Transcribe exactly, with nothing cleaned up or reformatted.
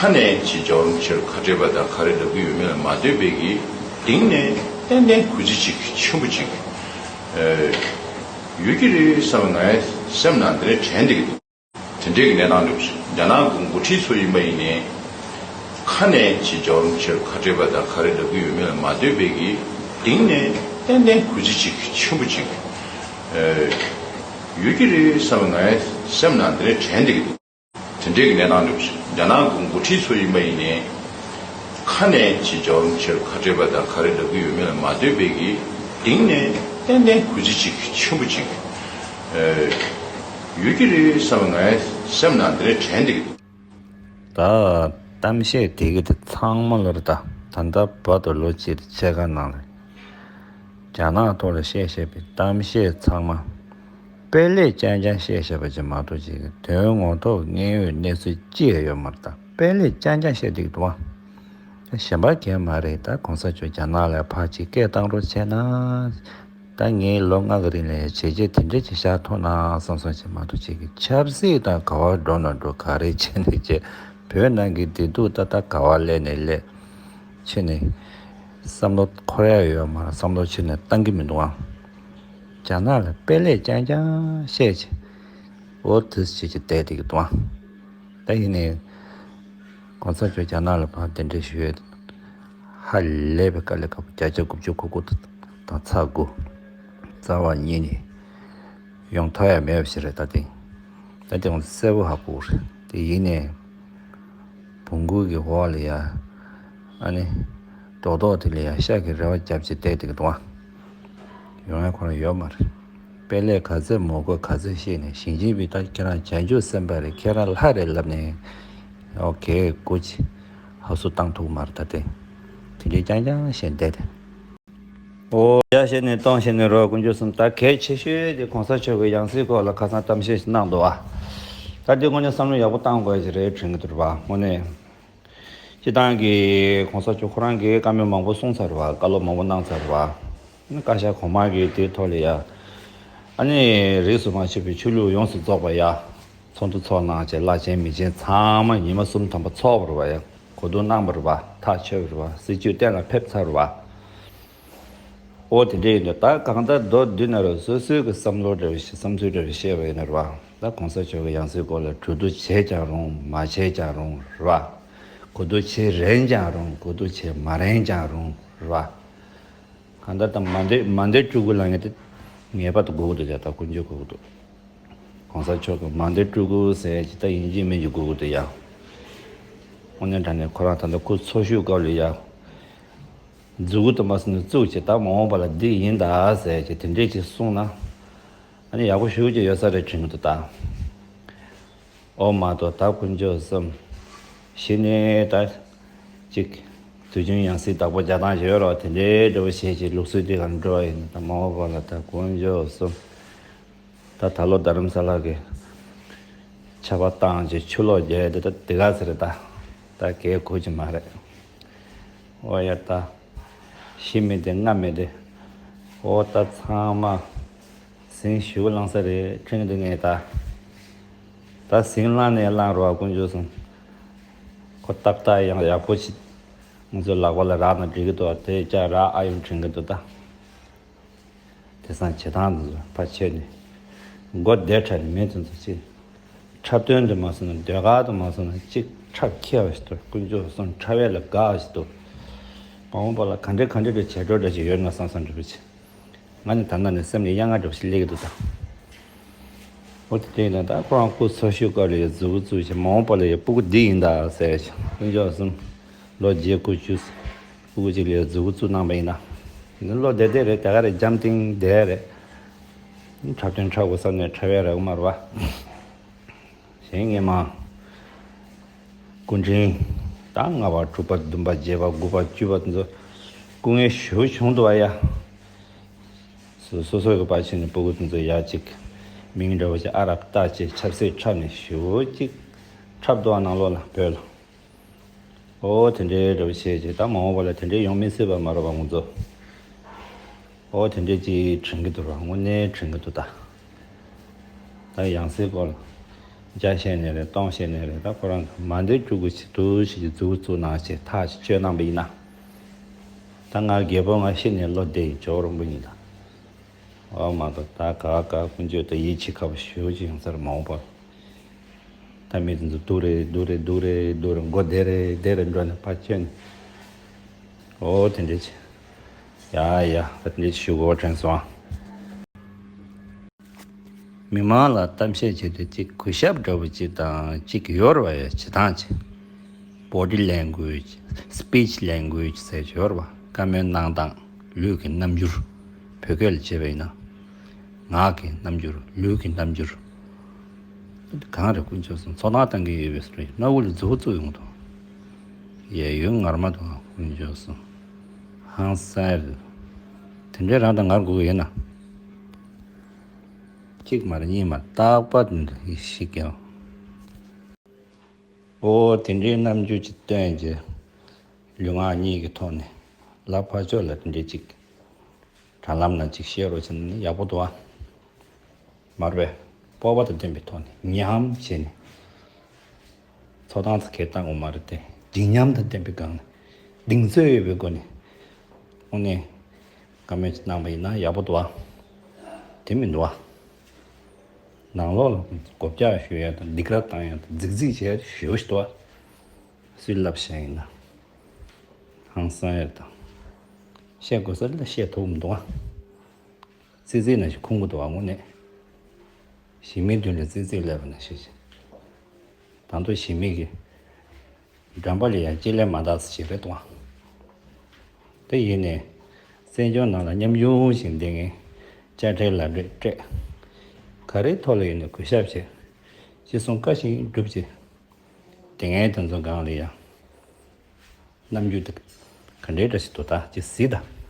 ཁ་ནས་ཅིག་འཇམ་ཆེར་ཁ་བྲལ་བ་དང་ག་རེ་འདྲ་གི་ཡོད་མེད་ལ་མ་ལྟོས་པའི་གི་གཏིང་ནས་ཏན་ཏན་གུས་བརྩི་ཅིག་ཆེན་པོ་ཅིག་ཡོད་ཀྱི་རེད་བསམ་ང་སེམས་ནང་དེ་འདྲ་དྲན་བསྡད་ཀྱི་འདུག་དེ་འདྲའི་གི་གནས་སྟངས་འདྲ་པོ་ཞིག་རྒྱ་ནག་གི་འགོ་ཁྲིད་ཚོ་ཡིན་པ་ཡིན་ནའི་ཁ་ནས་ཅིག་འཇམ་ཆེར་ཁ་བྲལ་བ་དང་ག་རེ་འདྲ་གི་ཡོད་མེད་ལ་མ་ལྟོས་པའི་གི་གཏིང་ནས་ཏན་ཏན་གུས་བརྩི་ཅིག་ཆེན་པོ་ཅིག་ཡོད་ཀྱི་རེད་བསམ་ང་སེམས་ནང་དེ་འདྲ་དྲན་བསྡད་ཀྱི་འདུག་དེ་འདྲའི་གི་གནས་སྟངས་འདྲ་པོ་ཞིག་རྒྱ་ནག་གི་འགོ་ཁྲིད་ཚོ་ཡིན་པ་ཡིན་ནའི་ཁ་ནས་ཅིག་འཇམ་ཆེར་ཁ་བྲལ་བ་དང་ག་རེ་འདྲ་གི་ཡོད་མེད་ལ་མ་ལྟོས་པའི་གི་གཏིང་ནས་ཏན་ཏན་གུས་བརྩི་ཅིག་ཆེན་པོ་ཅིག་ཡོད་ཀྱི་རེད་བསམ་ང་སེམས་ནང་དེ་འདྲ་དྲན་བསྡད་ཀྱི་འདུག་ད་གཏམ་བཤད་དེ་གི་དེ་ཚང་མ་ལོར་ད་ད་ལྟ་བར་དུ་ལོ་གཅིག་ཕྱེད་ཀ་ནང་ལ་རྒྱ་ནག་ཐོག་ལ་བཤད་བཤད་པའི་གཏམ་བཤད་ཚང་མ་དཔེ་ལེགས་རྐྱང་རྐྱང་བཤད་བཤད་པ་ཅིག་མ་གཏོགས་ཅིག་དོན་ངོ་ཐོག་དངོས་ཡོད་གནས་ཚུལ་ཅི་ཡང་ཡོད་མ་རེད། ད་དཔེ་ལེགས་རྐྱང་རྐྱང་བཤད་འདུག་འདུག་ཨ། གཞན་པ་གང་མ་རེད། ད་གོང་ས་མཆོག་རྒྱ་ནག་ལ་ཕར་ཅིག་སྐད་བཏང་རོགས་བྱས་ན། ད་ངས་ལོ་ལྔ་གི་རིང་ལ་བྱས་རྗེས་དེ་འདྲ་ཅིག་བཞག་ཐུབ་ན་བསམ་བསམ་ཞིག་མ་གཏོགས་ཅིག་གི་ཆབ་སྲིད་དང་ག་བར་འགྲོ་ན་འགྲོ་ག་རེ་བྱས་ནས་བྱས་བོད་ནང་གི་བདེ་སྡུག་ད་ལྟ་ག་བར་སླེབས་ནས་སླེབས་ཕྱིན་ནས་བསམ་བློ་འཁོར་ཡ་ཡོད་མ་རེད། བསམ་བློ་ཕྱིན་ནས་བཏང་གི་མི་འདུག་ཨང་། རྒྱ་ནག་ལ་དཔེ་ལེགས་རྐྱང་རྐྱང་བཤད་ཅིག་འོ་དེ་བྱས་ཅིག་བསྡད་བསྡད་ཀྱི་འདུག་ཨང་། ད་ཡིན་ནའི་གོང་ས་མཆོག་རྒྱ་ནག་ལ་ཕར་གདན་འདྲེན་ཞུ་ཡས་ཧ་ལས་པའི་དཀའ་ལས་ཁག་པོ། བརྒྱ་ཆ་དགུ་བཅུ་གོ་དགུ་དང་ཚེག་དགུ་རྩ་བ་ཉིད་ནས་ཡོང་ཐབས་ཡ་མེད་པ་ཞིག་རེད། ད་དེ་ད་དེ་ངོ་གསལ་པོ་ཧ་གོ་རེད། དེ་ཡིན་ནའི་བོང་གུ་གི་འོག་ལ་ཡ་ཨ་ནི་རྡོག་རྡོག་དེ་ལ་ཡ་ཤ་གི་རེ་བ་རྒྱབ་ཅིག་བསྡད་བསྡད་ཀྱི་འདུག་ཨང་། ཡོང་ཡ་ཁོ་རང་ཡོད་མ་རེད། དཔེ་ལེགས་ག་ཚོད་མོ་དགོས་ག་ཚོད་བཤད་ནས་ཞིང་ཆེན་པའི་ད་ཁྱེད་རང་བྱང་ཆུབ་སེམས་དཔའ་རེད། ཁྱེད་རང་ལྷ་རེད་ལབ་ནས་ཨོ་ཁེ་གོ་ཅི་ཧ་སུ་བཏང་ཐུབ་མ་རེད། ད་དེ་དེ་འདྲའི་རྐྱང་རྐྱང་བཤད་བསྡད་དེ། ཨོ་ཡ་བཤད་ནས་གཏོང་བཤད་ནས་རོ་དཀོན་མཆོག་གསུམ། ད་གལ་ཆེ་ཤོས་དེ་གོང་ས་མཆོག་གི་ཡང་སྲིད་སྐོར་ལ་ཁ་སང་གཏམ་བཤད་ཞིག་གནང་འདུག་ཨ། ད་དེ་དངོས་གནས་བསམ་བློ་ཡག་པོ་བཏང་དགོས་ཀྱི་རེད་དྲན་གྱི་འདུག་ར་བ། དངོས་གནས། སྤྱི་བཏང་གི་གོང་ས་མཆོག་ཁོ་རང་གིས་བཀའ་མོལ་མང་པོ་གསུངས་ཚར་བ། བཀའ་སློབ་མང་པོ་གནང་ཚར་བ། བཀའ་ཤག་གོང་མ་གིས་དེའི་ཐོག་ལ་ཡ། ཨ་ནི་རིས་སུ་མ་ཆད་པའི་ཆོས་ལུགས་ཡོངས་སུ་རྫོགས་པ་ཡ། ཚོགས་འདུ་ཚོགས་གནང་བྱས་བླ་ཆེན་མི་ཆེན་ཚང་མ་ཉི་མ་གསུམ་ཐམ་པ་ཚོགས་པ་རེད་བ་ཡ། གོ་བསྡུར་གནང་བ་རེད་བ། ཐག་ཆོད་པ་རེད་བ། སྲིད་བྱུས་གཏན་ལ་ཕེབས་ཚར་བ། ཨོ་དེ་འདྲ་ཡིན་དུས་ད་གང་ལྟར་མདོར་བསྡུས་ན་ར་སོ་སོའི་གི་བསམ་བློ་འདྲ་བ་ཞིག་བསམ་ཚུལ་འདྲ་བ་བཤད་པ་ཡིན་ན་ར་བ། ད་གོང་ས་མཆོག་གི་ཡང་སྲིད་སྐོར་ལ་གྲོས་བསྡུར་བྱས་ཀྱང་རུང་མ་བྱས་ཀྱང་རུང་ར་བ། གོ་བསྡུར་བྱེད་རན་ཀྱང་རུང་གོ་བསྡུར་བྱེད་མ་རན་ཀྱང་རུང་ར་བ། གང་ལྟར་ད་མ་འདོད་མ་འདོད་སྤྲུལ་སྐུ་ལབ་མཁན་དེ་ངེས་པར་དུ་དགོས་ཀྱི་འདུག་ཡ། ད་དཀོན་མཆོག་དགོས་ཀྱི་འདུག་གོང་ས་མཆོག་གི་མ་འདོད་སྤྲུལ་སྐུ་ཟེར་ཡ་ཅིག་ད་ཡིན་གཅིག་མིན་གཅིག་དགོས་ཀྱི་འདུག་ཡ། དངོས་གནས་དྲང་གནས་ཁོ་རང་ད་ལྟ་སྐུ་འཚོ་བཞུགས་སྐབས་ལ་ཡ། མཛུ་གུ་དུ་མ་སོང་ནས་བཙུགས་བྱས་ད་མ་འོངས་པ་ལ་འདི་ཡིན་ད་ཟེར་བྱས་དེ་འདྲས་ཅིག་གསུངས་ན། ཨ་ནི་ཡག་པོ་ཞེ་པོ་ཅིག་ཡོད་ས་རེད་དྲན་གྱི་འདུག་ད། ཨོ་མ་གཏོགས་ད་དཀོན་མཆོག་གསུམ། གཞི་ནས་ད། ཅིག་དུས་རྒྱུན་ཡང་སྲིད་བདག་པོ་རྒྱག་སྟངས་ཅིག་ཡོད་རེད་བ། དེ་འདྲའི་འདྲ་པོ་བྱས་བྱས་ལུགས་སྲོལ་དེ་ག་འགྲོ་བ་ཡིན་ད་མ་འོངས་པ་ལ་ད་དཀོན་མཆོག་གསུམ། ད་ད་ལོ་རྡ་རམ་ས་ལ་གི་ཆར་པ་བཏང་བྱས་ཆུ་ལོག་རྒྱག་ཡ་དེ་ད་དེ་ག་ཚོད་རེད་ད། ད་གས་གོ་གི་མ་རེད། ཨོ་ཡ་ད། ཤི་མི་དེ་རྔ་མི་དེ། ཨོ་ད་ཚང་མ། ཟིང་ཞུ་བ་བླངས་ས་རེད་དྲན་གྱི་འདུག་ངས་ད། ད་ཟིང་བླངས་ནས་བླངས་རོགས་དཀོན་མཆོག་གསུམ། ཁོ་ཏག་ཏག་ཡང་ཡག་པོ་ཞིག་ང་ཚོའི་ལག་པ་ལ་རག་ན་འགྲིག་གི་འདུག་དེ་ཅག་རག་ཨ་ཡོང་དྲན་གྱི་འདུག་ད། དེང་སང་བྱེད་སྟངས་འདི་ཚོ་ཕར་ཆད་ནས། མགོ་བདེ་ཕྲ་ནས་མི་དེ་ཚོ་ཅིག་འཁྲབ་སྟོན་དུ་མ་སོང་ན་ཟློས་གར་དུ་མ་སོང་ན་ཅིག་འཁྲབ་མཁས་པ་ཞིག་འདུག་དཀོན་མཆོག་གསུམ་འཁྲབ་ཡས་ལ་དགའ་བ་ཞིག་འདུག་མ་འོངས་པ་ལ་ག་འདྲ་ག་འདྲ་འདྲ་བྱེད་འགྲོ་འདྲ་ཞིག་ཡོད་ན་བསམ་བསམ་འདྲ་པོ་ཅིག་ང་ནི་ད་ལྟ་ནས་སེམས་ལ་གཡའ་ང་འདྲ་པོ་ཞིག་སླེབས་ཀྱི་འདུག་ད། འོ་དེ་དེ་ཡིན་ན་ད་ཁོ་རང་སྐུ་འཚོ་བཞུགས་སྐབས་ལ་ཡ་མཛུ་གུ་བཙུགས་བྱས་མ་འོངས་པ་ལ་ཡ་སྤུ་གུ་འདི་ཡིན་ད་ཟེར་བྱས་དཀོན་མཆོག་གསུམ་ལོ་བརྒྱད་དགུ་བཅུ་སྤུ་གུ་གཅིག་ལ་ཡ་མཛུ་གུ་བཙུགས་གནང་པ་ཡིན་ན། ལོ་བསྡད་བསྡད་རེད་དེ་ག་རེད་འཇམ་ཐིང་བསྡད་རེད། འཁྲབ་སྟོན་འཁྲབ་དགོས་བསམ་ནས་འཁྲབ་ཡ་རག་གི་མ་རེད་བ། གཞན་ངས་མ། སྐུ་ཕྲེང་ད་ལྔ་པ་དྲུག་པ་བདུན་པ་བརྒྱད་པ་དགུ་པ་བཅུ་པ་དེ་ཚོ་སྐུ་ངལ་ཞེ་པོ་བྱུང་འདུག་བ་ཡ། སོ་སོ་སོ་གི་པར་ཕྱིན་ནས་སྤུ་གུ་དེ་ཚོ་ཡ་གཅིག་མིང་འདྲ་བོ་ཅིག་ཨ་རག་བཏགས་བྱས་ཆབ་སྲིད་འཁྲབ་ནས་ཞེ་པོ་ཅིག་འཁྲབ་འདུག་བ་ནང་ལོགས་ལ་བོད་ལ། ཨོ་དེ་འདྲའི་འདྲ་བོ་བྱས་བྱས་ད་མ་འོངས་པ་ལ་དེ་འདྲའི་ཡོང་མི་སྲིད་པ་མ་རེད་པ་ང་ཚོ། ཨོ་དེ་འདྲའི་ཅིག་དྲན་གྱི་འདུག་ར་དངོས་གནས་དྲན་གྱི་འདུག་ད། ད་ཡང་སྲིད་སྐོར་ལ། བརྒྱ་བཤད་ནས་རེད། སྟོང་བཤད་ནས་རེད། ད་ཁོ་རང་མ་འདོད་སྤྲུལ་སྐུ་ཞིག་འདུག་ཞིག་གི་མཛུབ་གུ་བཙུགས་གནང་བྱས་ཐག་ཅིག་གཅོད་གནང་པ་ཡིན་ན། ད་ང་རྒད་པོ་ང་ཤི་ནས་ལོ་བསྡད་ཡིན། ཇོ་བོ་རིན་པོ་ཆེ་ད། འོ་མ་གཏོགས་ད་ག་ག་ཀུན་སྤྱོད་ད་ཡིད་ཆེས་ཁ་པོ་ཞེ་པོ་ཅིག་ཡོང་ས་རེད་མ་འོངས་པར། ད་མི་དེ་ཚོ་སྡུག་རེད་སྡུག་རེད་སྡུག་རེད་སྡུག་རེད། མགོ་བདེ་རེད་བདེ་རེད་འགྲོ་ནས་ཕར་བསྐྱོད་ནས། འོ་དེ་འདྲ་ཅིག་ཡ་ཡ་ད་དེ་འདྲ་ཅིག་ཞུ་དགོས་པ་དྲན་སོང་ཨ། མི་མང་ལ་གཏམ་བཤད་བྱེད་དུས་གཅིག་གུས་ཞབས་འདྲ་པོ་གཅིག་དང་གཅིག་ཡོད་རེད་པ། ཡ་བྱེད་སྟངས་གཅིག body language, speech language ཟེར་གྱི་ཡོད་རེད་པ། བཀའ་མོལ་གནང་སྟངས། ལུས་ཀྱི་རྣམ་འགྱུར། བོད་སྐད་ལ་བྱས་པ་ཡིན་ན། ངག་གི་རྣམ་འགྱུར། ལུས་ཀྱི་རྣམ་འགྱུར། གང་རེད་དཀོན་མཆོག་གསུམ། ཚོགས་གཏམ་བཏང་གི་ཡོད་པའི་སྲོལ་སྣ་བུ་ལ་མཛུབ་བཙུགས་ཡོང་དང་། ཡ་ཡོད་ངར་མ་འདུག་ཨ་དཀོན་མཆོག་གསུམ། ཧང་སང་རེད། དེ་འདྲའི་རང་དང་ངར་དགོས་ཀྱི་ཡོད་ན། གཅིག་མ་རེད་གཉིས་མ་རེད་རྟག་པར་འདི་འདྲ་ཡི་ཞིག་ཀྱང་། ཨོ་དེ་འདྲའི་རྣམ་འགྱུར་ཅིག་སྟོན་རྗེས། ལུས་ངག་གཉིས་ཀྱི་ཐོག་ནས་ལ་ཕར་ཕྱོགས་ལ་དེ་འདྲའི་ཅིག་དྲ་ལམ་ན་ཅིག་བཤད་རོགས་བྱས་ན་ཡག་པོ་འདུག་ཨ། མ་རེད་པས། སྤོབས་པ་དང་ལྡན་པའི་ཐོག་ནས་ཉམས་བྱས་ནས། ཚོགས་གཏམ་ཚོ་གས་བཏང་དགོས་མ་རེད་དེ། བརྗིད་ཉམས་དང་ལྡན་པའི་སྒང་ནས། གདེང་ཚོད་ཡོད་པའི་སྒོ་ནས། དངོས་གནས། བཀའ་མོལ་ཅིག་གནང་པ་ཡིན་ན་ཡག་པོ་འདུག་ཨ། དེ་མི་འདུག་ཨ། ནང་ལོགས་ལ་སྒོ་བརྒྱབ་ཞུ་ཡ་དང་སྡིགས་ར་བཏང་ཡ་དང་རྫིག་རྫིག་བྱས་ཞུ་ཞུ་འདུག་ཨ། སུས་ལབ་བཤད་ཡིན་ན། ཧང་སང་ཡ་དང་། བཤད་དགོས་ས་ལ་བཤད་ཐུབ་མི་འདུག་ཨ། ཙི་ཙི་ན་ཞིག་ཁུང་གི་འདུག་ཨ་དངོས་གནས། ཞི་མིའི་མདུན་ལ་ཙི་ཙི་སླེབས་པ་ན་ཤེས་ཤིང་། ད་དུང་ཞི་མི་གི་འགྲམ་པ་ལ་ཡང་ལྕེ་ལེ་མ་འདག་ས་ཞིག་རེད་དོ། དེ་ཡིན་ནས་བཙན་བྱོལ་ནང་ལ་ཉམ་ཆུང་ཞིག་འདི་ངས་དཔྱ་ཁྲལ་ལ་སྤྲད་སྤྲད། ག་རེའི་ཐོག་ལ་ཡིན་ནས་གུས་ཞབས་བྱེད། ཅི་གསུང་བཀའ་བཞིན་སྒྲུབ་བྱེད། དེ་ངས་དེ་ཚོ་སྒང་ལ་ཡང་། རྣམ་འགྱུར་དེ་ག་འདྲའི་འདྲ་ཞིག་འདུག་ད་ཅི་གཟིགས་དང་